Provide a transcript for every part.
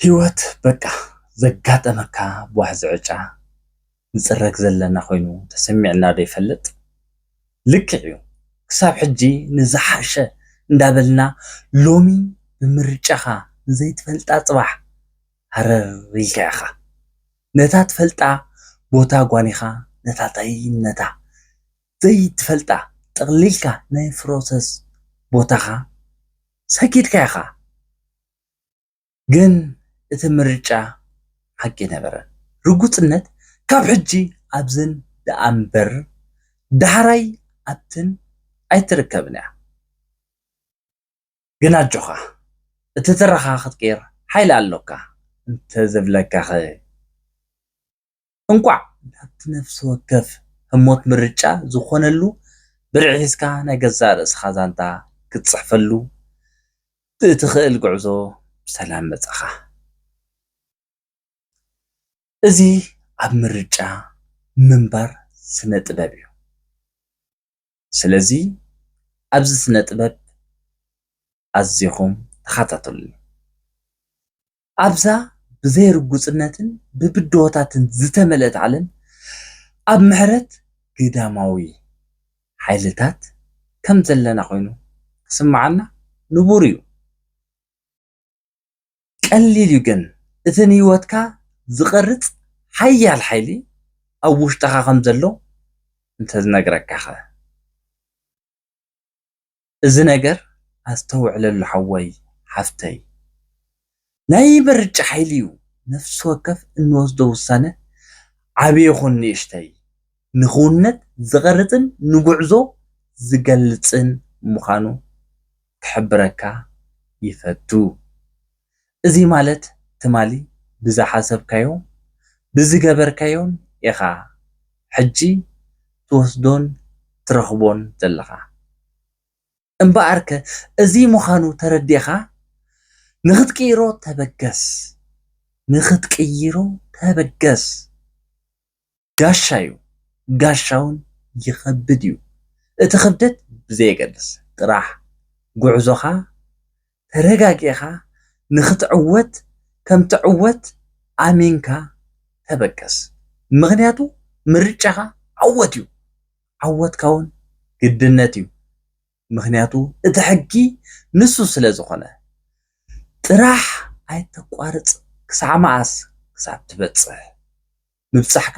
ህይወት በቃ ዘጋጠመካ ቧሕ ዝዕጫ ንጽረግ ዘለና ኮይኑ ተሰሚዕና ዶ ይፈልጥ? ልክዕ እዩ። ክሳብ ሕጂ ንዝሓሸ እንዳበልና ሎሚ ብምርጫኻ ንዘይትፈልጣ ጽባሕ ሃረር ኢልካ ኢኻ። ነታ ትፈልጣ ቦታ ጓኒኻ ነታ ተይነታ ዘይትፈልጣ ጠቕሊልካ ናይ ፕሮሰስ ቦታኻ ሰጊድካ ኢኻ። ግን እቲ ምርጫ ሓቂ ነበረ። ርጉጽነት ካብ ሕጂ ኣብዝን ደኣ እምበር ዳሕራይ ኣብትን ኣይትርከብን እያ። ግን ኣጆኻ እቲ ትረኻ ክትቅይር ሓይሊ ኣሎካ እንተ ዘብለካኸ እንቋዕ ናብቲ ነፍሲ ወከፍ ህሞት ምርጫ ዝኾነሉ ብርዒ ሒዝካ ናይ ገዛእ ርእስኻ ዛንታ ክትጽሕፈሉ ብእትኽእል ጉዕዞ ብሰላም መጻኻ። እዚ ኣብ ምርጫ ምንባር ስነ ጥበብ እዩ። ስለዚ ኣብዚ ስነ ጥበብ ኣዚኹም ተኸታተሉኒ። ኣብዛ ብዘይ ርጉጽነትን ብብድሆታትን ዝተመልአት ዓለም ኣብ ምሕረት ግዳማዊ ሓይልታት ከም ዘለና ኮይኑ ክስምዓና ንቡር እዩ። ቀሊል እዩ ግን እቲ ንህይወትካ ዝቐርጽ ሓያል ሓይሊ ኣብ ውሽጥኻ ከም ዘሎ እንተዝነግረካኸ? እዚ ነገር ኣስተውዕለሉ ሓወይ ሓፍተይ። ናይ ምርጫ ሓይሊ እዩ። ነፍሲ ወከፍ እንወስዶ ውሳነ ዓቢ ይኹን ንእሽተይ ንኽውነት ዝቐርጽን ንጉዕዞ ዝገልጽን ምዃኑ ክሕብረካ ይፈቱ። እዚ ማለት ትማሊ ብዝሓሰብካዮ ብዝገበርካዮን ኢኻ ሕጂ ትወስዶን ትረኽቦን ዘለኻ። እምበኣርከ እዚ ምዃኑ ተረዲእኻ ንኽትቅይሮ ተበገስ፣ ንኽትቅይሮ ተበገስ። ጋሻ እዩ፣ ጋሻውን ይኸብድ እዩ። እቲ ክብደት ብዘየገድስ ጥራሕ ጉዕዞኻ ተረጋጊእኻ ንኽትዕወት ከም ትዕወት ኣሚንካ ተበገስ። ምኽንያቱ ምርጫኻ ዓወት እዩ። ዓወትካ እውን ግድነት እዩ። ምኽንያቱ እቲ ሕጊ ንሱ ስለ ዝኾነ። ጥራሕ ኣይተቋርጽ ክሳዕ መኣስ ክሳብ ትበጽሕ። ምብጻሕካ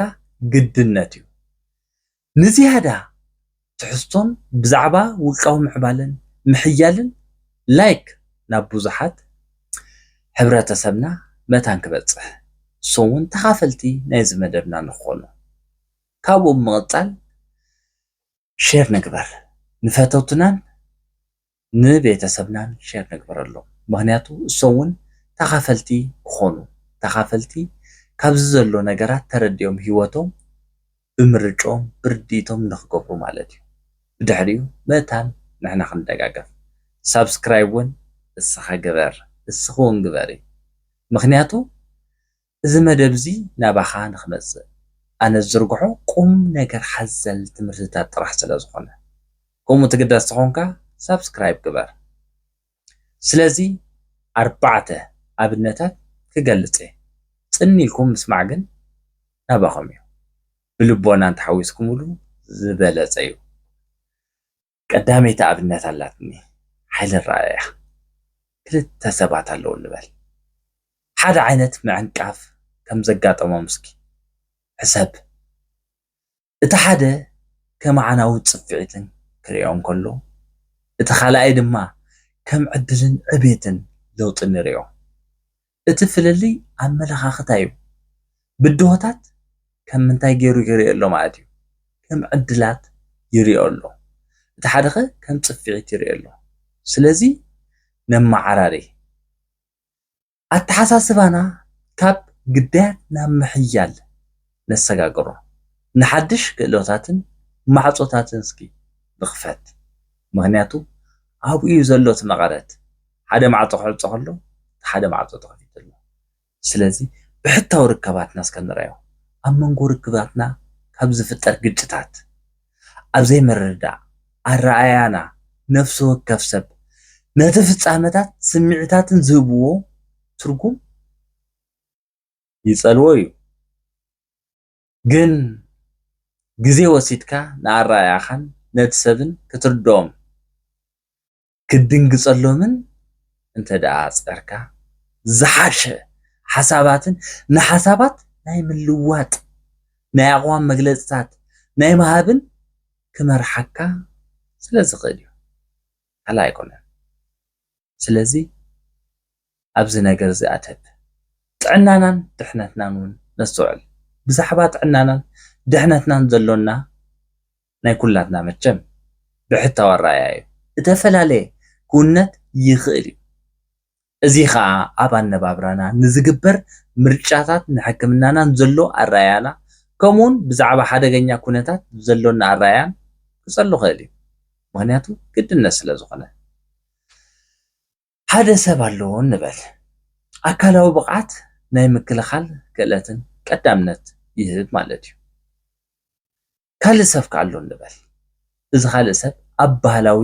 ግድነት እዩ። ንዝያዳ ትሕዝቶን ብዛዕባ ውልቃዊ ምዕባለን ምሕያልን ላይክ ናብ ብዙሓት ሕብረተሰብና መታን ክበጽሕ እሶም እውን ተኻፈልቲ ናይዚ መደብና ንክኾኑ። ካብኡ ብምቕጻል ሼር ንግበር። ንፈተውትናን ንቤተሰብናን ሼር ንግበረሎም። ምኽንያቱ እሶም እውን ተኻፈልቲ ክኾኑ፣ ተኻፈልቲ ካብዚ ዘሎ ነገራት ተረዲኦም ህይወቶም ብምርጭኦም ብርዲቶም ንክገብሩ ማለት እዩ። ብድሕሪኡ መታን ንሕና ክንደጋገፍ። ሳብስክራይብ እውን እስኻ ግበር፣ እስኺ እውን ግበሪ። ምኽንያቱ እዚ መደብ እዚ ናባኻ ንክመጽእ ኣነ ዝዝርግሖ ቁም ነገር ሓዘል ትምህርትታት ጥራሕ ስለ ዝኾነ። ከምኡ ትግደስ ተኾንካ ሳብስክራይብ ግበር። ስለዚ ኣርባዕተ ኣብነታት ክገልጽ እየ። ጽን ኢልኩም ምስማዕ ግን ናባኹም እዩ። ብልቦና እንተሓዊስኩምሉ ዝበለጸ እዩ። ቀዳመይቲ ኣብነት ኣላትኒ፣ ሓይሊ ኣረኣእያ። ክልተ ሰባት ኣለዉ ንበል። ሓደ ዓይነት ምዕንቃፍ ከም ዘጋጠሞም እስኪ ሕሰብ። እቲ ሓደ ከም ኣዕናዊ ጽፍዒትን ክርእዮ እንከሎ፣ እቲ ካልኣይ ድማ ከም ዕድልን ዕቤትን ለውጥን ይርእዮ። እቲ ፍልልይ ኣመለኻኽታ እዩ። ብድሆታት ከም ምንታይ ገይሩ ይርእዮ ኣሎ ማለት እዩ? ከም ዕድላት ይርእዮ ኣሎ። እቲ ሓደኸ ከም ጽፍዒት ይርእዮ ኣሎ። ስለዚ ነመዓራሪ። ኣተሓሳስባና ካብ ግዳያት ናብ ምሕያል ነሰጋግሮ። ንሓድሽ ክእለታትን ማዕጾታትን እስኪ ንኽፈት። ምኽንያቱ ኣብኡ እዩ ዘሎ እቲ መቐረት። ሓደ ማዕጾ ክዕጾ ከሎ፣ እቲ ሓደ ማዕጾ ተኸፊቱ ኣሎ። ስለዚ ብሕታዊ ርክባትና እስከ ንርኣዮ። ኣብ መንጎ ርክባትና ካብ ዝፍጠር ግጭታት፣ ኣብ ዘይምርድዳእ፣ ኣረኣእያና፣ ነፍሲ ወከፍ ሰብ ነቲ ፍጻመታት ስምዒታትን ዝህብዎ ትርጉም ይጸልዎ እዩ። ግን ግዜ ወሲድካ ንኣረኣእያኻን ነቲ ሰብን ክትርድኦም፣ ክትድንግጸሎምን እንተ ደኣ ጸርካ፣ ዝሓሸ ሓሳባትን ንሓሳባት ናይ ምልዋጥ ናይ ኣቕዋም መግለጽታት ናይ ምሃብን ክመርሓካ ስለ ዝኽእል እዩ። ካልእ ኣይኮነን። ስለዚ ኣብዚ ነገር እዚ ኣተብ። ጥዕናናን ድሕነትናን እውን ነስተውዕል። ብዛዕባ ጥዕናናን ድሕነትናን ዘሎና ናይ ኩላትና መቸም ብሕታዊ ኣረኣእያ እዩ። እተፈላለየ ክውነት ይኽእል እዩ። እዚ ኸኣ ኣብ ኣነባብራና ንዝግበር ምርጫታት፣ ንሕክምናናን ዘሎ ኣረኣእያና፣ ከምኡውን ብዛዕባ ሓደገኛ ኩነታት ዘሎና ኣረኣእያን ክጸሉ ይኽእል እዩ። ምኽንያቱ ግድነት ስለ ዝኾነ። ሓደ ሰብ ኣለዎ እንበል፣ ኣካላዊ ብቕዓት ናይ ምክልኻል ክእለትን ቀዳምነት ይህብ ማለት እዩ። ካልእ ሰብ ከ ኣሎ እንበል፣ እዚ ካልእ ሰብ ኣብ ባህላዊ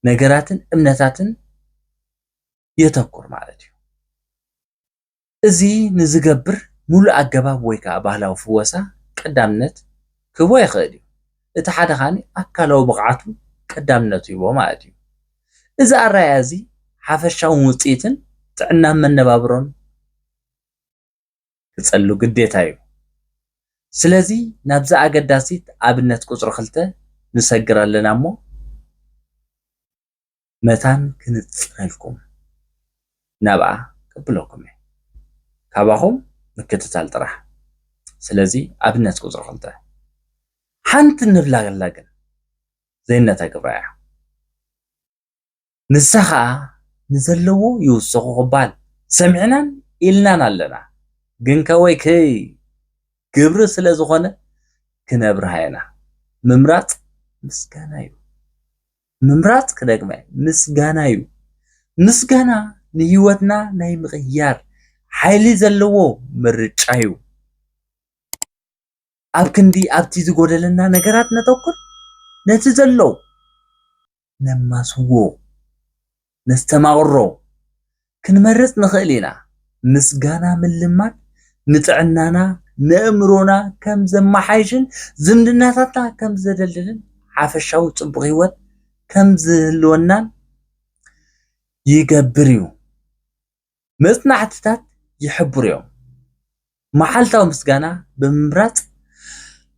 ነገራትን እምነታትን የተኩር ማለት እዩ። እዚ ንዝገብር ሙሉእ ኣገባብ ወይ ከኣ ባህላዊ ፍወሳ ቀዳምነት ክህቦ ይኽእል እዩ። እቲ ሓደ ኸኣ ኣካላዊ ብቕዓቱ ቀዳምነቱ ይህቦ ማለት እዩ። እዚ ኣረኣእያ እዚ ሓፈሻዊ ውጽኢትን ጥዕናን መነባብሮን ክጸሉ ግዴታ እዩ። ስለዚ ናብዛ ኣገዳሲት ኣብነት ቁጽሪ ክልተ ንሰግር ኣለና እሞ፣ መታን ክንጽረልኩም ናብኣ ከብለኩም እየ። ካባኹም ምክትታል ጥራሕ። ስለዚ ኣብነት ቁጽሪ ክልተ። ሓንቲ ንብላ ገላ ግን ዘይነታ ግብራ እያ። ንሳ ኸኣ ንዘለዎ ይውሰኹ ክባል ሰሚዕናን ኢልናን ኣለና። ግን ከ ወይ ከይ ግብሪ ስለ ዝኾነ ክነብርሃ ኢና። ምምራጽ ምስጋና እዩ። ምምራጽ ክደግመ ምስጋና እዩ። ምስጋና ንህይወትና ናይ ምቕያር ሓይሊ ዘለዎ ምርጫ እዩ። ኣብ ክንዲ ኣብቲ ዝጎደለና ነገራት ነተኩር፣ ነቲ ዘሎ ነማስዎ፣ ነስተማቕሮ ክንመርጽ ንኽእል ኢና። ምስጋና ምልማድ ንጥዕናና፣ ንእምሮና ከም ዘመሓይሽን ዝምድናታትና ከም ዘደልድልን ሓፈሻዊ ጽቡቕ ህይወት ከም ዝህልወናን ይገብር እዩ። መጽናዕትታት ይሕብሩ እዮም። መዓልታዊ ምስጋና ብምምራጽ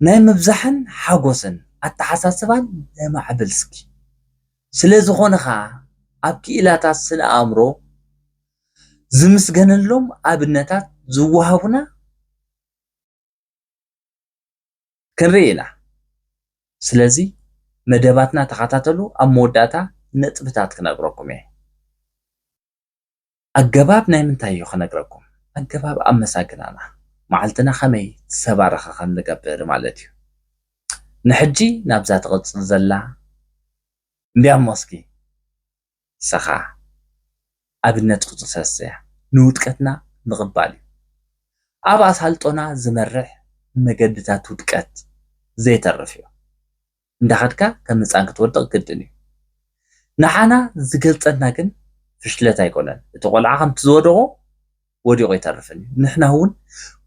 ናይ ምብዛሕን ሓጎስን ኣተሓሳስባን የማዕብል እስኪ። ስለ ዝኾነ ኸኣ ኣብ ክኢላታት ስነ ኣእምሮ ዝምስገነሎም ኣብነታት ዝወሃቡና ክንርኢ ኢና። ስለዚ መደባትና ተኸታተሉ፣ ኣብ መወዳእታ ነጥብታት ክነግረኩም እየ። ኣገባብ ናይ ምንታይ እዩ ክነግረኩም? ኣገባብ ኣመሳግናና፣ መዓልትና ከመይ ዝተባረኸ ከም ንገብር ማለት እዩ። ንሕጂ ናብዛ ትቕጽል ዘላ እንድያሞ እስኪ ንሳ ኸኣ ኣብነት ቁጽሪ ሰለስተ እያ። ንውድቀትና ምቕባል እዩ። ኣብ ኣሳልጦና ዝመርሕ መገድታት ውድቀት ዘይተርፍ እዩ። እንዳኸድካ ከም ህጻን ክትወድቕ ግድን እዩ። ንዓና ዝገልጸና ግን ፍሽለት ኣይኮነን። እቲ ቆልዓ ከምቲ ዝወደቖ ወዲቑ ኣይተርፍን እዩ። ንሕና እውን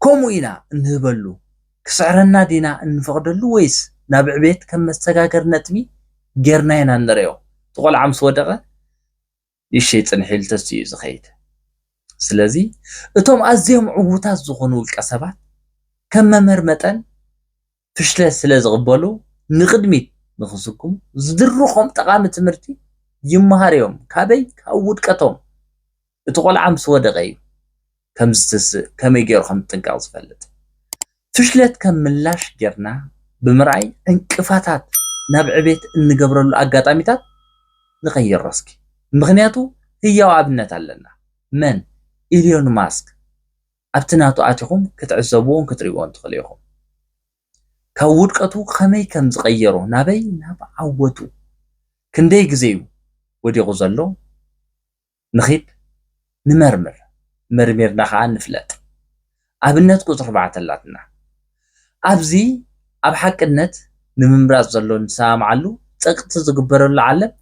ከምኡ ኢና እንህበሉ። ክስዕረና ዲና እንፈቕደሉ ወይስ ናብ ዕቤት ከም መሰጋገሪ ነጥቢ ጌርና ኢና እንርእዮ? እቲ ቆልዓ ምስ ወደቐ ይሸይ ጽንሕ ኢሉ ተሲኡ እዩ ዝኸይድ። ስለዚ እቶም ኣዝዮም ዕዉታት ዝኾኑ ውልቀ ሰባት ከም መምህር መጠን ፍሽለት ስለ ዝቕበሉ ንቕድሚት ንኽስጉሙ ዝድርኾም ጠቓሚ ትምህርቲ ይመሃሩ እዮም። ካበይ? ካብ ውድቀቶም። እቲ ቆልዓ ምስ ወደቐ እዩ ከም ዝትስእ፣ ከመይ ገይሩ ከም ዝጥንቀቕ ዝፈልጥ። ፍሽለት ከም ምላሽ ጌርና ብምርኣይ ዕንቅፋታት ናብ ዕቤት እንገብረሉ ኣጋጣሚታት ንቐይሮ እስኪ። ምኽንያቱ ህያው ኣብነት ኣለና። መን? ኢልዮን ማስክ። ኣብቲ ናቱ ኣቲኹም ክትዕዘብዎን ክትርእይዎን ትኽእሉ ኢኹም። ካብ ውድቀቱ ከመይ ከም ዝቐየሮ፣ ናበይ? ናብ ዓወቱ። ክንደይ ግዜ እዩ ወዲቑ ዘሎ? ንኺድ ንመርምር፣ መርሚርና ኸኣ ንፍለጥ። ኣብነት ቁጽሪ ኣርባዕተ ኣላትና። ኣብዚ ኣብ ሓቅነት ንምምራጽ ዘሎ ንሰማምዓሉ ጸቕጢ ዝግበረሉ ዓለም፣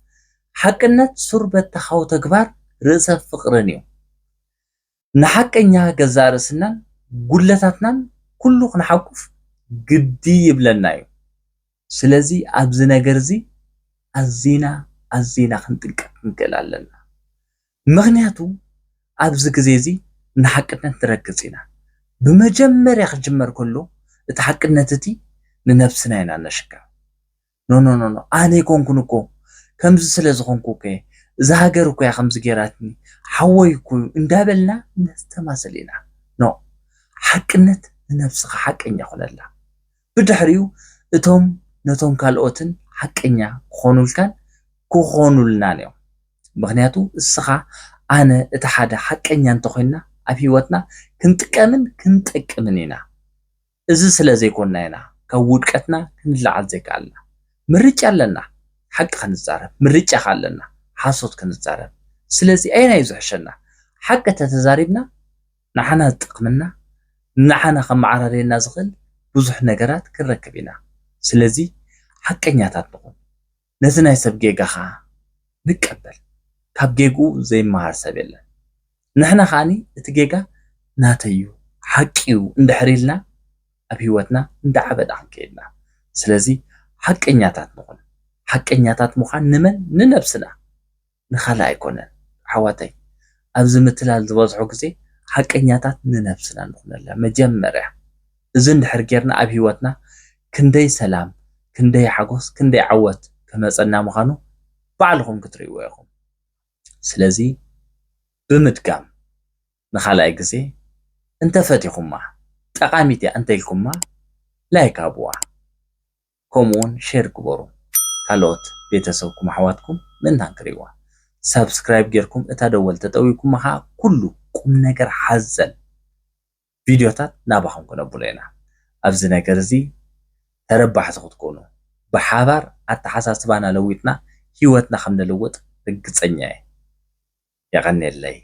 ሓቅነት ሱር በተኻዊ ተግባር ርእሰ ፍቕርን እዩ። ንሓቀኛ ገዛእ ርእስናን ጉድለታትናን ኩሉ ክንሓቁፍ ግዲ ይብለና እዩ። ስለዚ ኣብዚ ነገር እዚ ኣዚና ኣዚና ክንጥንቀቅ ክንክእል ኣለና። ምኽንያቱ ኣብዚ ግዜ እዚ ንሓቅነት ንረግጽ ኢና። ብመጀመርያ ክጅመር ከሎ እቲ ሓቅነት እቲ ንነብስና ኢና ነሽካ። ኖ ኖ ኖ ኖ ኣነ ይኮንኩን እኮ ከምዚ ስለ ዝኾንኩ እኮ እየ፣ እዛ ሃገር እኮ እያ ከምዚ ጌራትኒ፣ ሓወይ እኮ እዩ እንዳበልና ነስተማስል ኢና። ኖ ሓቅነት ንነብስኻ ሓቀኛ ኩነላ። ብድሕሪኡ እቶም ነቶም ካልኦትን ሓቀኛ ክኾኑልካን ክኾኑልናን እዮም። ምኽንያቱ እስኻ ኣነ እቲ ሓደ ሓቀኛ እንተኾይንና ኣብ ህይወትና ክንጥቀምን ክንጠቅምን ኢና። እዚ ስለ ዘይኮንና ኢና ካብ ውድቀትና ክንለዓል ዘይከኣልና። ምርጫ ኣለና፣ ሓቂ ክንዛረብ ምርጫ ከ ኣለና፣ ሓሶት ክንዛረብ። ስለዚ ኣየናይ እዩ ዝሕሸና? ሓቂ ተተዛሪብና ንዓና ዝጠቅመና ንዓና ከመዓራርየና ዝኽእል ብዙሕ ነገራት ክንረክብ ኢና። ስለዚ ሓቀኛታት ንኹን። ነቲ ናይ ሰብ ጌጋ ኸኣ ንቀበል። ካብ ጌግኡ ዘይመሃር ሰብ የለን። ንሕና ከኣኒ እቲ ጌጋ ናተይ እዩ፣ ሓቂ እዩ እንድሕር ኢልና ኣብ ህይወትና እንዳዓበና ክንከይድና። ስለዚ ሓቀኛታት ንኹን። ሓቀኛታት ምዃን ንመን? ንነብስና። ንኻልእ ኣይኮነን። ኣሕዋተይ፣ ኣብዚ ምትላል ዝበዝሖ ግዜ ሓቀኛታት ንነብስና ንኹነላ መጀመርያ። እዚ እንድሕር ጌርና ኣብ ህይወትና ክንደይ ሰላም፣ ክንደይ ሓጎስ፣ ክንደይ ዓወት ክመጸና ምዃኑ ባዕልኹም ክትርእይዎ ኢኹም። ስለዚ ብምድጋም ንኻልኣይ ግዜ እንተፈቲኹማ፣ ጠቓሚት እያ እንተኢልኩማ ላይክ ሃብዋ። ከምኡውን ሼር ግበሩ። ካልኦት ቤተሰብኩም ኣሕዋትኩም ምእንታን ክርእይዋ። ሳብስክራይብ ጌርኩም እታ ደወል ተጠዊኩማ ኸዓ ኩሉ ቁም ነገር ሓዘል ቪድዮታት ናባኹም ክነብሎ ኢና። ኣብዚ ነገር እዚ ተረባሕቲ ክትኮኑ፣ ብሓባር ኣተሓሳስባና ለዊጥና ህይወትና ከም ንልውጥ ርግጸኛ እየ። የቐንየለይ።